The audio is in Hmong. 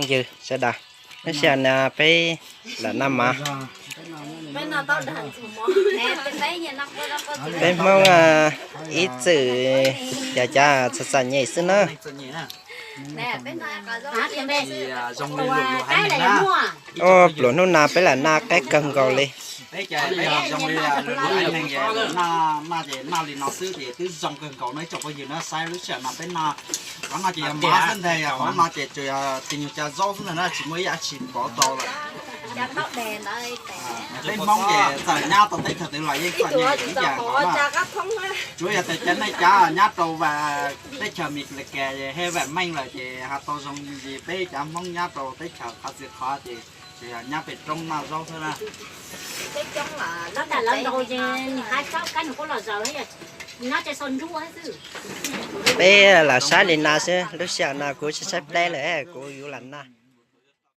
Phooj ywg sawv daws, lub sij hawm no peb lam noj mov. Peb Hmoob ib txwm yog cov txom txom nyem xwb na. Ua pluas hnub no peb lam noj qab kawg nkaus li. Peb ces zoo li neeg noj, noj ces noj li no xwb ces twb zoo kawg nkaus no ib tsoom phooj ywg na. Saib lub sij hawm no peb noj, qhov no ces yog mov xwb ntag, qhov no ces tsuas yog tis nyuag cov zaub xwb ntag na, tsis muaj ib yam tsi pov tau lawm. Peb Hmoob ces txawm nyob tau teb chaws twg los yeej txom nyem ib yam nkaus na. Tsuav yog tias cov nej cov nyob rau teb chaws Amelikas thiab vam meej lawm ces ho tau zoo li peb cov Hmoob nyob rau teb chaws qhov txhia qhov ces tsuas yog nyob pem roob noj zaub xwb na. Peb lam saib li no xwb, lub sij hawm no kuv tsis saib pleb lawm, kuv yuav lam noj.